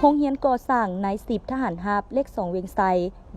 ໂຮງຮຽນກໍ່ສ້າງນາຍສິບທະຫານຮາບເລກສອງວຽງໄຊ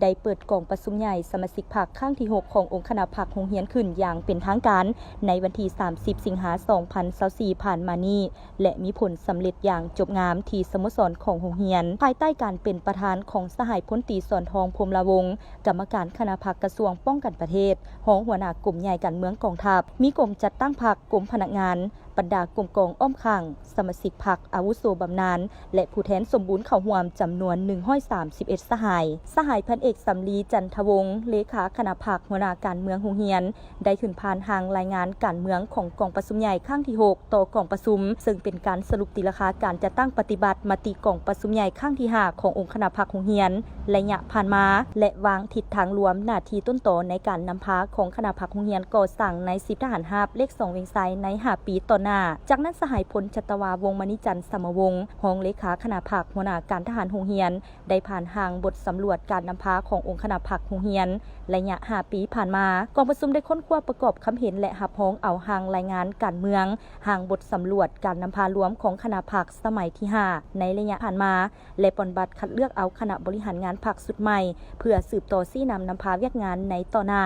ໄດ້ເປີດກອງປະຊຸມໃຫຍ່ສະມາຊິກພັກຄັ້ງທີຫົກຂອງອົງຄະນະພັກໂຮງຮຽນຂຶ້ນຢ່າງເປັນທາງການ ໃນວັນທີສາມສິບ ສິງຫາ ສອງພັນຊາວສີ່ ຜ່ານມານີ້ ແລະ ມີຜົນສຳເລັດຢ່າງຈົບງາມທີ່ສະໂມສອນຂອງໂຮງຮຽນ ພາຍໃຕ້ການເປັນປະທານຂອງສະຫາຍພົນຕີ ສອນທອງ ພົມລະວົງ ກຳມະການຄະນະພັກກະຊວງປ້ອງກັນປະເທດ, ຮອງຫົວໜ້າກົມໃຫຍ່ການເມືອງກອງທັບ, ມີກົມຈັດຕັ້ງພັກ, ກົມພະນັກງານ, ບັນດາກົມກອງອ້ອມຂ້າງ, ສະມາຊິກພັກອາວຸໂສບຳນານ ແລະ ຜູ້ແທນສົມບູນເຂົ້າຮ່ວມຈຳນວນໜຶ່ງຮ້ອຍສາມສິບເອັດສະຫາຍ. ສະຫາຍພັນເອກ ສຳລີ ຈັນທະວົງ ເລຂາຄະນະພັກ ຫົວໜ້າການເມືອງໂຮງຮຽນ ໄດ້ຂຶ້ນຜ່ານຮ່າງລາຍງານການເມືອງຂອງກອງປະຊຸມໃຫຍ່ຄັ້ງທີຫົກຕໍ່ກອງປະຊຸມ, ເຊິ່ງເປັນການສະຫຼຸບຕີລາຄາການຈັດຕັ້ງປະຕິບັດມະຕິກອງປະຊຸມໃຫຍ່ຄັ້ງທີຫ້າຂອງອົງຄະນະພັກໂຮງຮຽນ ໄລຍະຜ່ານມາ ແລະ ວາງທິດທາງລວມໜ້າທີ່ຕົ້ນຕໍໃນການນຳພາຂອງຄະນະພັກໂຮງຮຽນກໍ່ສ້າງນາຍສິບທະຫານຮາບເລກສອງວຽງໄຊໃນຫ້າປີຕໍ່ໜ້າ. ຈາກນັ້ນ ສະຫາຍພົນຈັດຕະວາ ວົງມະນີຈັນ ສຳມະວົງ ຮອງເລຂາຄະນະພັກ ຫົວໜ້າການທະຫານໂຮງຮຽນ ໄດ້ຜ່ານຮ່າງບົດສຳຫຼວດການນຳພາຂອງອົງຄະນະພັກໂຮງຮຽນ ໄລຍະຫ້າປີຜ່ານມາ. ກອງປະຊຸມໄດ້ຄົ້ນຄວ້າປະກອບຄຳເຫັນ ແລະ ຮັບຮອງເອົາຮ່າງລາຍງານການເມືອງ, ຮ່າງບົດສຳຫຼວດການນຳພາລວມຂອງຄະນະພັກສະໄໝທີຫ້າໃນໄລຍະຜ່ານມາ ແລະ ປ່ອນບັດຄັດເລືອກເອົາຄະນະບໍລິຫານງານພັກຊຸດໃໝ່ ເພື່ອສືບຕໍ່ຊີ້ນຳນຳພາວຽກງານໃນຕໍ່ໜ້າ,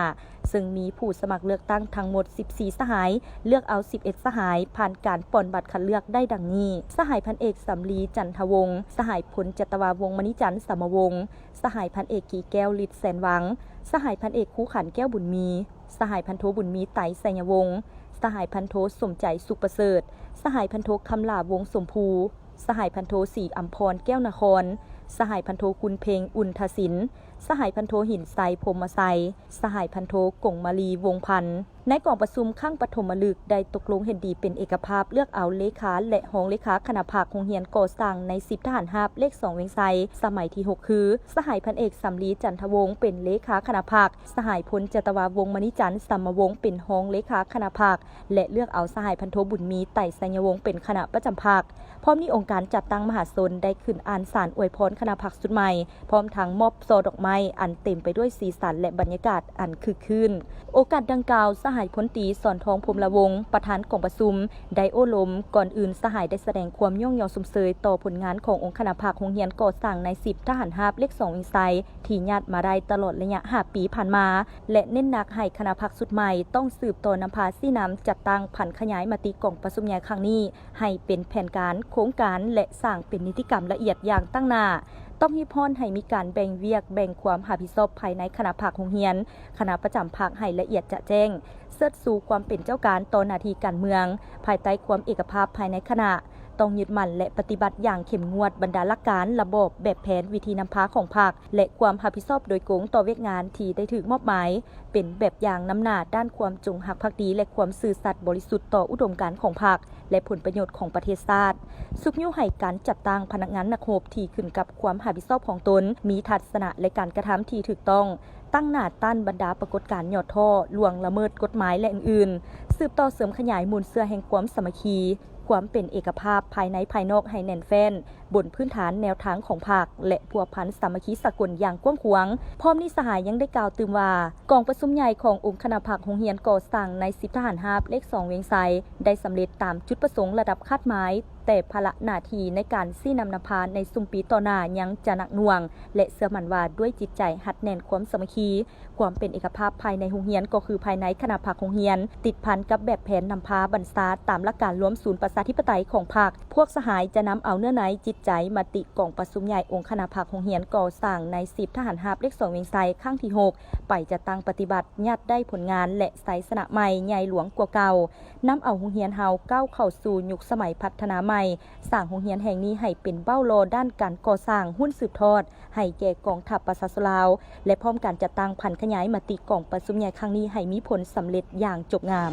ເຊິ່ງມີຜູ້ສະໝັກເລືອກຕັ້ງທັງໝົດສິບສີ່ສະຫາຍ, ເລືອກເອົາສິບເອັດສະຫາຍ, ຜ່ານການປ່ອນບັດຄັດເລືອກໄດ້ດັ່ງນີ້: ສະຫາຍພັນເອກ ສຳລີ ຈັນທະວົງ, ສະຫາຍພົນຈັດຕະວາ ວົງມະນີຈັນ ສຳມະວົງ, ສະຫາຍພັນເອກ ກີແກ້ວ ລິດແສນວັງ, ສະຫາຍພັນເອກ ຄູຂັນ ແກ້ວບຸນມີ, ສະຫາຍພັນໂທ ບຸນມີ ໄຕໄຊຍະວົງ, ສະຫາຍພັນໂທ ສົມໃຈ ສຸກປະເສີດ, ສະຫາຍພັນໂທ ຄຳຫຼາ ວົງສົມພູ, ສະຫາຍພັນໂທ ສີອຳພອນ ແກ້ວນະຄອນ, ສະຫາຍພັນໂທ ຄຸນເພັງ ອຸ່ນທະສິນ, ສະຫາຍພັນໂທ ຫີນໄຊ ພົມມະໄຊ, ສະຫາຍພັນໂທ ກົງມາລີ ວົງພັນ. ໃນກອງປະຊຸມຄັ້ງປະຖົມມະລຶກ ໄດ້ຕົກລົງເຫັນດີເປັນເອກະພາບເລືອກເອົາເລຂາ ແລະ ຮອງເລຂາຄະນະພັກໂຮງຮຽນກໍ່ສ້າງນາຍສິບທະຫານຮາບເລກສອງວຽງໄຊ ສະໄໝທີຫົກ ຄື ສະຫາຍພັນເອກ ສຳລີ ຈັນທະວົງ ເປັນເລຂາຄະນະພັກ, ສະຫາຍພົນຈັດຕະວາ ວົງມະນີຈັນ ສຳມະວົງ ເປັນຮອງເລຂາຄະນະພັກ ແລະ ເລືອກເອົາສະຫາຍພັນໂທ ບຸນມີ ໄຕໄຊຍະວົງ ເປັນຄະນະປະຈຳພັກ. ພ້ອມນີ້ ອົງການຈັດຕັ້ງມະຫາຊົນໄດ້ຂຶ້ນອ່ານສານອວຍພອນຄະນະພັກຊຸດໃໝ່, ພ້ອມທັງມອບຊ່ອດອກໄມ້ອັນເຕັມໄປດ້ວຍສີສັນ ແລະ ບັນຍາກາດອັນຄຶກຄື້ນ. ໂອກາດດັ່ງກ່າວ, ສະຫາຍພົນຕີ ສອນທອງ ພົມລະວົງ ປະທານກອງປະຊຸມ ໄດ້ໂອ້ລົມ. ກ່ອນອື່ນ, ສະຫາຍໄດ້ສະແດງຄວາມຍ້ອງຍໍຊົມເຊີຍຕໍ່ຜົນງານຂອງອົງຄະນະພັກໂຮງຮຽນກໍ່ສ້າງນາຍສິບທະຫານຮາບເລກສອງວຽງໄຊ ທີ່ຍາດມາໄດ້ຕະຫຼອດໄລຍະຫ້າປີຜ່ານມາ ແລະ ເນັ້ນໜັກໃຫ້ຄະນະພັກຊຸດໃໝ່ຕ້ອງສືບຕໍ່ນຳພາຊີ້ນຳ, ຈັດຕັ້ງ, ຜັນຂະຫຍາຍມະຕິກອງປະຊຸມໃຫຍ່ຄັ້ງນີ້ ໃຫ້ເປັນແຜນການ, ໂຄງການ ແລະ ສ້າງເປັນນິຕິກຳລະອຽດຢ່າງຕັ້ງໜ້າ. ຕ້ອງຮີບຮ້ອນໃຫ້ມີການແບ່ງວຽກ, ແບ່ງຄວາມຮັບຜິດຊອບພາຍໃນຄະນະພັກໂຮງຮຽນ, ຄະນະປະຈຳພັກໃຫ້ລະອຽດຈະແຈ້ງ, ເຊີດຊູຄວາມເປັນເຈົ້າການຕໍ່ໜ້າທີ່ການເມືອງ, ພາຍໃຕ້ຄວາມເອກະພາບພາຍໃນຄະນະ. ຕ້ອງຍຶດໝັ້ນ ແລະ ປະຕິບັດຢ່າງເຂັ້ມງວດບັນດາຫຼັກການ, ລະບອບ, ແບບແຜນ, ວິທີນຳພາຂອງພັກ ແລະ ຄວາມຮັບຜິດຊອບໂດຍກົງຕໍ່ວຽກງານທີ່ໄດ້ຖືກມອບໝາຍ, ເປັນແບບຢ່າງນຳໜ້າດ້ານຄວາມຈົງຮັກພັກດີ ແລະ ຄວາມຊື່ສັດບໍລິສຸດຕໍ່ອຸດົມການຂອງພັກ ແລະ ຜົນປະໂຫຍດຂອງປະເທດຊາດ. ຊຸກຍູ້ໃຫ້ການຈັດຕັ້ງພະນັກງານນັກຮົບທີ່ຂຶ້ນກັບຄວາມຮັບຜິດຊອບຂອງຕົນ ມີທັດສະນະ ແລະ ການກະທຳທີ່ຖືກຕ້ອງ, ຕັ້ງໜ້າຕ້ານບັນດາປາກົດການຫຍໍ້ທໍ້, ລ່ວງລະເມີດກົດໝາຍ ແລະ ອື່ນໆ. ສືບຕໍ່ເສີມຂະຫຍາຍມູນເຊື້ອແຫ່ງຄວາມສາມັກຄີ, ຄວາມເປັນເອກະພາບພາຍໃນພາຍນອກໃຫ້ແໜ້ນແຟ້ນ ບົນພື້ນຖານແນວທາງຂອງພັກ ແລະ ພົວພັນສາມັກຄີສາກົນຢ່າງກວ້າງຂວາງ. ພ້ອມນີ້ ສະຫາຍຍັງໄດ້ກ່າວຕື່ມວ່າ ກອງປະຊຸມໃຫຍ່ຂອງອົງຄະນະພັກໂຮງຮຽນກໍ່ສ້າງນາຍສິບທະຫານຮາບເລກສອງວຽງໄຊ ໄດ້ສຳເລັດຕາມຈຸດປະສົງລະດັບຄາດໝາຍ, ແຕ່ພາລະໜ້າທີ່ໃນການຊີ້ນຳນຳພາໃນຊຸມປີຕໍ່ໜ້າຍັງຈະໜັກໜ່ວງ ແລະ ເຊື່ອໝັ້ນວ່າດ້ວຍຈິດໃຈຮັດແໜ້ນຄວາມສາມັກຄີ, ຄວາມເປັນເອກະພາບພາຍໃນໂຮງຮຽນ ກໍຄືພາຍໃນຄະນະພັກໂຮງຮຽນ, ຕິດພັນກັບແບບແຜນນຳພາບັນຊາຕາມຫຼັກການລວມສູນປະຊາທິປະໄຕຂອງພັກ. ພວກສະຫາຍຈະນຳເອົາເນື້ອໃນຈິດໃຈມະຕິກອງປະຊຸມໃຫຍ່ອົງຄະນະພັກໂຮງຮຽນກໍ່ສ້າງນາຍສິບທະຫານຮາບເລກສອງວຽງໄຊຄັ້ງທີຫົກ ໄປຈັດຕັ້ງປະຕິບັດ, ຍາດໄດ້ຜົນງານ ແລະ ໄຊຊະນະໃໝ່ໃຫຍ່ຫຼວງກວ່າເກົ່າ, ນຳເອົາໂຮງຮຽນເຮົາກ້າວເຂົ້າສູ່ຍຸກສະໄໝພັດທະນາໃໝ່, ສ້າງໂຮງຮຽນແຫ່ງນີ້ໃຫ້ເປັນເບົ້າຫຼໍ່ດ້ານການກໍ່ສ້າງ, ຮຸ່ນສືບທອດ ໃຫ້ແກ່ກອງທັບປະຊາຊົນລາວ ແລະ ພ້ອມການຈັດຕັ້ງຜັນຂະຫຍາຍມະຕິກອງປະຊຸມໃຫຍ່ຄັ້ງນີ້ໃຫ້ມີຜົນສຳເລັດຢ່າງຈົບງາມ.